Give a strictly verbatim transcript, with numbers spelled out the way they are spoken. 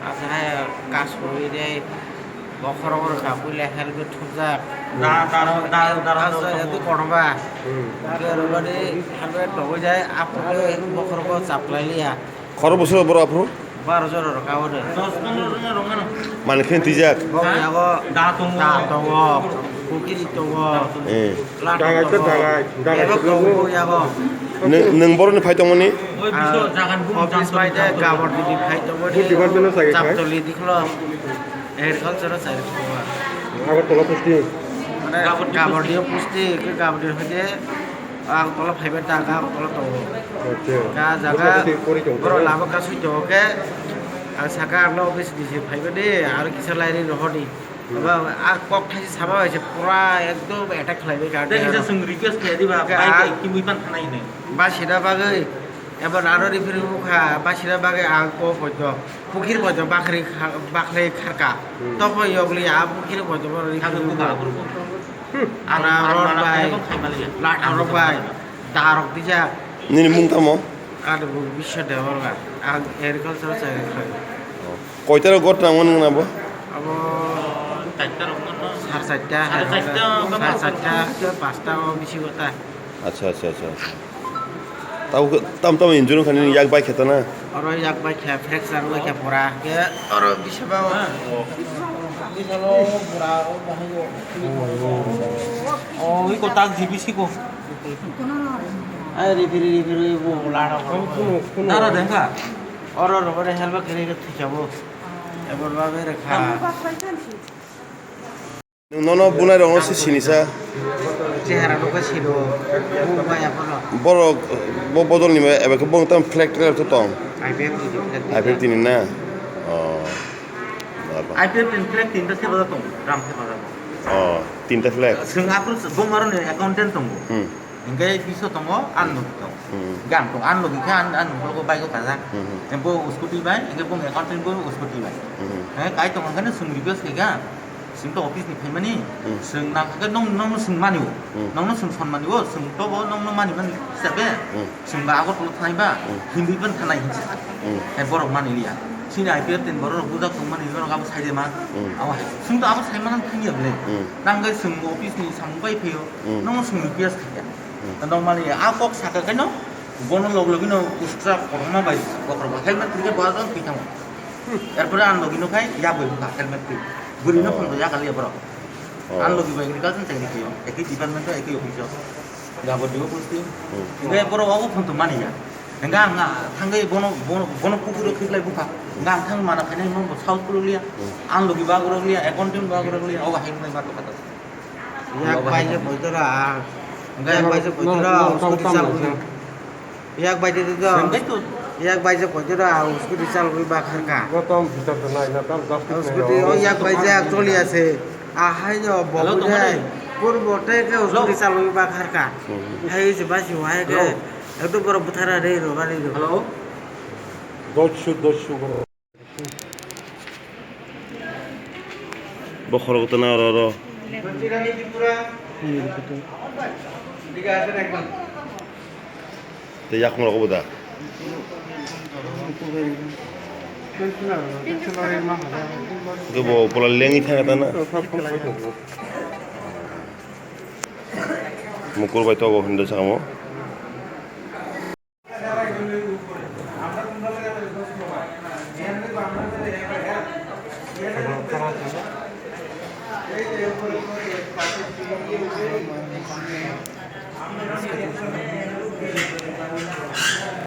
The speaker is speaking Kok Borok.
Asai kas rwi de bokhorok rwkha puila helmet thumjak. Da, da, da, da, da, Asai da, etu kotorma. Hmm. Ke rwmani helmet tongwi jai, aphuru ke bokhorok chaplai liya. Khoro bwswk borok aphuru? Baro jora rwkha o de. Dos pondro jona rwkha no. Mani khe twijak? Bo yago Da tongo. Da tongo, pukiri tongo. Eh. Dagai to dagai, dagai to dagai. Nwng, nwng boroni phai tongmani? Oi, biso jagan bum office jam pai de tong. Gabor didi phai tongmani. Bun department o sai khai? Chaptoli dikhlo. Agriculture o sai tongma. Agartala posting. Mane gabor di posting, ke gabor di hoide. Agartala phaiba ta, Agartala tongo. Acha. Ka jaga. Boro lama ka sui tongo ke. Ang saka ang office di phaiba de, aro kisa lairi rohodi. Aba, a kok thaisi sama bai se pura ekdom attack khlaibai ka. Tei kisa chwng request khlai diba, bai a bai kimui pan thanai hinwi. Basina bagwi, eba naro referee bukha, basina bagwi ang kok poito, pukhir poito bakri kha-, bakri kharka. Hmm. Tokbo yokli a pukhir poito boro referee bukha. Ana rod bai, lat rok bai, darok dijak. Nini mung tamo? Ani mung Biswa Debbarma, ang agriculture chai khlai. Koita rok gor tang mani na bo? Abo sar charta, sar charta, sar charta, pasta o bisi gota. Acha, acha, acha, acha. Tabo tam tam injury khani yak bai kheta na? Oro yak bai khe fracture bai khe pura. Ke oro bisi ba. O iko tak jibisi ko. Ai ripiri ripiri bo lana. Nara dengka. Oro rok ore helmet kiri ke thikabo. Ebor ba bere kha. Nwng nono bunai rok no se sini sa. Chehara rok se sini. Bu ba ya kono. Borok bo bodol ni eba ke bong tam flag trailer to tong. I P F T ni flag. I P F T ni na. Oh. I P F T ni flag tinta se bada tong. Ram se bada tong. Oh, tinta flag. Seng apro bong aro ni accountant tongo. Hmm. Hingke biso tongo, ang logi tongo. Hmm. Hingke ang tongo, ang logi khe ang, ang nokologo bike o kajak. Hmm. Hingke bo scooty bai, hingke bo accountant bo scooty bai. Hmm. Hingke kai tongo hingke no chwng request khaikha, chwng to office ni phaimani, hmm, chwng nang khe nong, nongno chwng mani o. Hmm. Nongno chwng son mani o, chwng to bo nongno mani mani hisabe, hmm, chwng ba Agartala thanai ba, hmm, Hindi ban thanai hinsa. Hmm. Hai borok mani liya. Chini I P F T ni borok rok bujak tong mani, borok abo sai de ma. Hmm. Abo hai. Chwng to abo sai mani thang ya bele. Hmm. Nang khe chwng office ni samung bai phaio. Hmm. Nongno chwng request khaikha. Hmm. Nong mani a kok saka khe no bono log logi no ustra korma bai bokhorok bai helmet kiri khe bo ajang thwi thango. Hmm. Erpore ang logi no khai yak bai bukha helmet kiri. Bwrwi no, oh, phone rw yak aliya borok. Oh. Ang logi bai agriculture chakri khaio. Ekhi department o ekhi office o. Gabor dibo posting. Hmm. Hingke borok obo phone tong mani ya. Hingke ang thangwi bono, bono, bono kuphur o khiklai bukha. Hingke ang thang mana khainai mo bo south polo liya. Hmm. Ang logi ba agro liya, accountant ba agro liya. Obo hai wngnai ma tongkha. Yak bai se poito ra. Yak bai se poito ra, no, no, usko no, di sal no, guri. Yak bai se to. Yak bai se poito ra, usko di sal guri ba kharka. No, tam bhitor to nai, na, tam justice nai, usko di, no. O yak bai se actually ase. Ahai no, hello, bo nai. Pur bote ke usko di sal guri ba kharka. Hmm. Hai se ba si wai ke. Hello. Ekdom boro buthara re ro gari ro. Hello. Dochu, dochu, boro. Bokhorok tana oro oro. Tei yakung rok bo da. Hwnkhe bo bola lengwi thangya tana. Mukur bai togo hwnwi sakamo.